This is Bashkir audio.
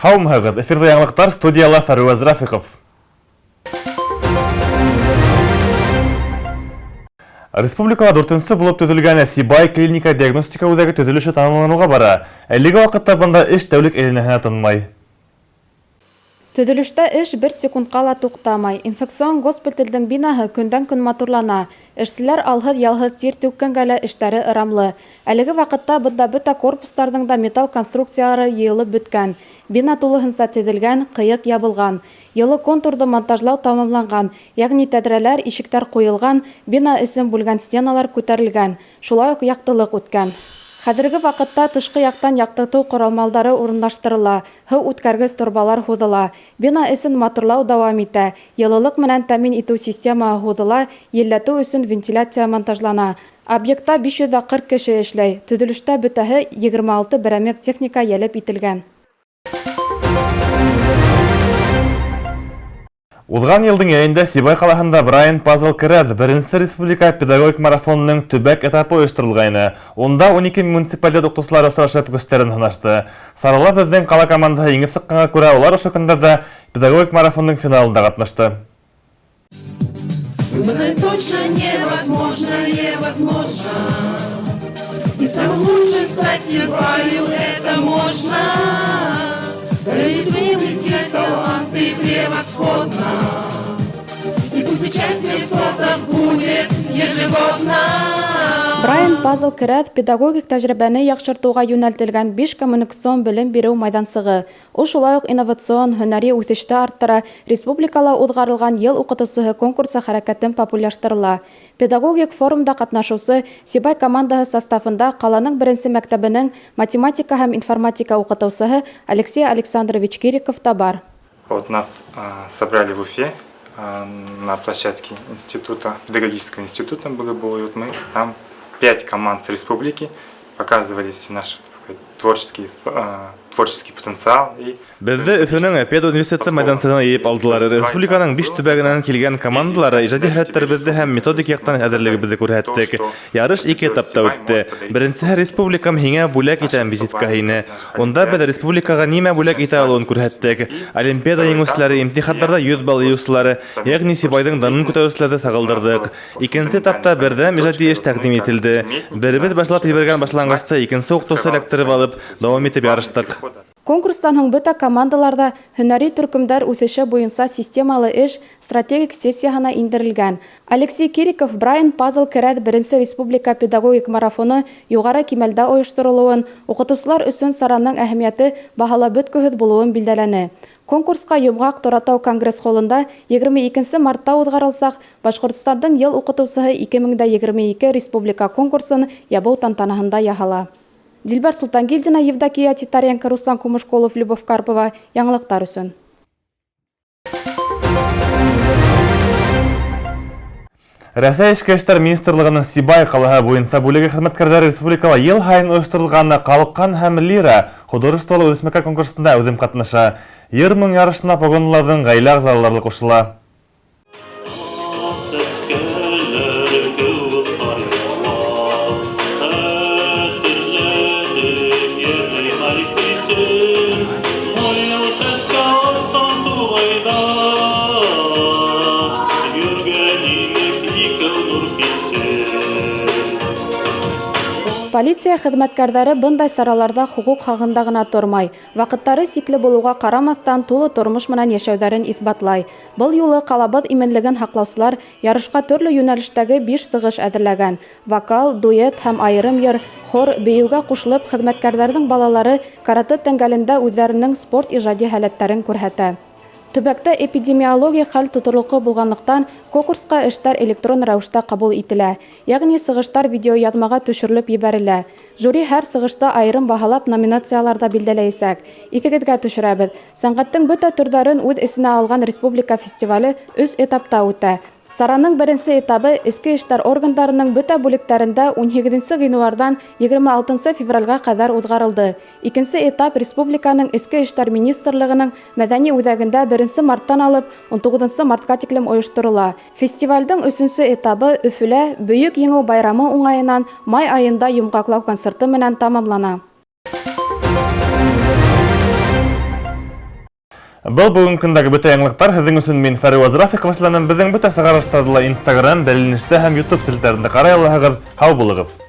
Һаумыһығыҙ! Эфирҙа яңылыҡтар, студияла Фәрүәз Рафиҡов. Республикала дүртенсе булып төҙөлгән Сибай клиника диагностика үҙәге төҙөлөшө тамамланыуға бара. Әлеге ваҡытта бында эш тәүлек әйләнәһенә тынмай. Төҙөлөштә эш бер секундҡа ла туҡтамай. Инфекцион госпиталдең бинаһы көндән-көн матурлана. Эшселәр алһыҙ-ялһыҙ тир түккәнгә лә эштәре ырамлы. Әлеге ваҡытта бында бөтә корпустарҙың да металл конструкциялары йыйылып бөткән. Бина тулыһынса теҙелгән, ҡыйыҡ ябылған. Йылы контурҙы монтажлау тамамланған, ягъни тәҙрәләр, ишектәр ҡуйылған, бина эсен бүлгән стеналар күтәрелгән. Шулай уҡ яҡтылыҡ үткән. Хәҙерге ваҡытта тышҡы яҡтан яҡтыртыу ҡоролмалдары урынлаштырыла, һыу үткәргес торбалар һуҙыла. Бина эсен матурлау дауам итә, йылылыҡ менән тәьмин итеү системаһы һуҙыла, елләтеү өсөн вентиляция монтажлана. Объектта 540 кеше эшләй, төҙөлөштә бөтәһе 26 берәмлек техника йәлеп ителгән. Уҙған йылдың йәйендә Сибай ҡалаһында Брайан Пазл Керәҙ беренсе республика педагогик марафонының төбәк этапы ойошторолғайны. Унда 12 муниципалитет уҡытыусылары осрашып көстәрен һынашты. Сарала беҙҙең ҡала командаһы еңеп сыҡҡанға күрә, улар ошо көндәрҙә педагогик марафондың финалында ҡатнашты. Узнать точно невозможно, невозможно. И самым лучшим стать Сибаю это можно. Республике таланты превосходно. И пусть участие спорта будет ежегодно. Брайан Пазл Керәҙ педагогик тәжрибәне яҡшыртыуға йүнәлтелгән биш коммуникацион белем биреү майҙансығы. Ул шулай уҡ инновацион, һөнәри үҫеште арттыра, республикала уҙғарылған Йыл уҡытыусыһы конкурсы хәрәкәтен популярлаштырыла. Педагогик форумда ҡатнашыусы Сибай командаһы составында ҡаланың беренсе мәктәбенең математика һәм информатика уҡытыусыһы Алексей Александрович Кириков та бар. Вот нас собрали в Уфе на площадке института, педагогического института БГБУ. И вот мы там 5 команд с республики показывали все наши, так сказать, творческий потенциал. И Беҙҙе Өфөнөң педуниверситеты майҙансығына йыйып алдылар. Республиканың биш төбәгенән килгән командалар ижади һәләттәребеҙҙе һәм методик яҡтан әҙерлегебеҙҙе күрһәттек. Ярыш ике этапта үтте. Беренсеһе «Республикам һиңә бүләк итәм» визиткаһы ине. Унда беҙ республикаға нимә бүләк итә алыуын күрһәттек. Олимпиада еңеүселәре, имтихандарҙа 100 балл йыйыусылары, йәғни Сибайҙың данын күтәреүселәрҙе сағылдырҙыҡ. Икенсе этапта берҙәм ижади эш тәҡдим ителде. Беребеҙ башлап ебәргән башланғысты икенсе уҡытыусы эләктереп алып, дауам итеп ярыштыҡ. Конкурстан һуң бөтә командалар ҙа һөнәри төркөмдәр үҫеше буйынса системалы эш стратегик сессияһына индерелгән. Алексей Кириков Брайан Пазл Керәҙ беренсе республика педагогик марафоны юғары кимәлдә ойошторолоуын, уҡытыусылар өсөн сараның әһәмиәте баһалап бөткөһөҙ булыуын билдәләне. Конкурсҡа йомғаҡ Торатау конгресс-холында 22 мартта уҙғарылсаҡ, Башҡортостандың йыл уҡытыусыһы 2022 республика конкурсын ябыу тантанаһында яһала. Дилбәр Султангилдина, Евдокия Титаренко, Руслан Кумышколов, Любовь Карпова. Яңылыҡтар өсөн. Рәсәй Эске эштәр министрлығының Сибай ҡалаһы буйынса бүлеге хеҙмәткәрҙәре республикала йыл һайын ойошторолған «Ҡалҡан һәм лира» художестволы үҙешмәкәр конкурсында әүҙем ҡатнаша. Йыр-моң ярышына погонлыларҙың ғаилә ағзалары ҡушыла. Полиция хеҙмәткәрҙәре бындай сараларҙа хоҡуҡ һағында ғына тормай. Ваҡыттары сикле булыуға ҡарамаҫтан, тулы тормош менән йәшәүҙәрен иҫбатлай. Был юлы ҡалабыҙ именлеген һаҡлаусылар ярышҡа төрлө йүнәлештәге 5 сығыш әҙерләгән. Вокал, дуэт һәм айырым йыр, хор, бейеүгә ҡушылып, хеҙмәткәрҙәрҙең балалары каратэ тәңгәлендә үҙҙәренең спорт ижади һәләттәрен күрһәтә. Төбәктә эпидемиологик хәл тотороҡло булғанлыҡтан, конкурсҡа эштәр электрон рәүештә ҡабул ителә. Йәғни сығыштар видеояҙмаға төшөрөлөп ебәрелә. Жюри һәр сығышты айырым баһалап номинацияларҙа билдәләйәсәк. Иҫегеҙгә төшөрәбеҙ. Сәнғәттең бөтә төрҙәрен үҙ эсенә алған республика фестивале 3 этапта үтә. Сараның беренсе этабы эске эштәр органдарының бөтә бүлектәрендә 18 ғинуарҙан 26 февралгә ҡәҙәр уҙғарылды. Икенсе этап республиканың Эске эштәр министрлығының мәҙәни үҙәгендә 1 марттан алып 19 мартҡа тиклем ойошторола. Фестивалдең өсөнсө этабы Өфөлә Бөйөк Еңеү байрамы уңайынан май айында йомғаҡлау концерты менән тамамлана. Был бөгөнгө көндәге бөтә яңылыҡтар. Һеҙҙең өсөн мин Фәриуаз Рафиҡов эшләнем. Беҙҙең бөтә сығарылыштарҙы ла Instagram, Бәйләнештә һәм YouTube селтәрендә ҡарай алаһығыҙ. Һау булығыҙ!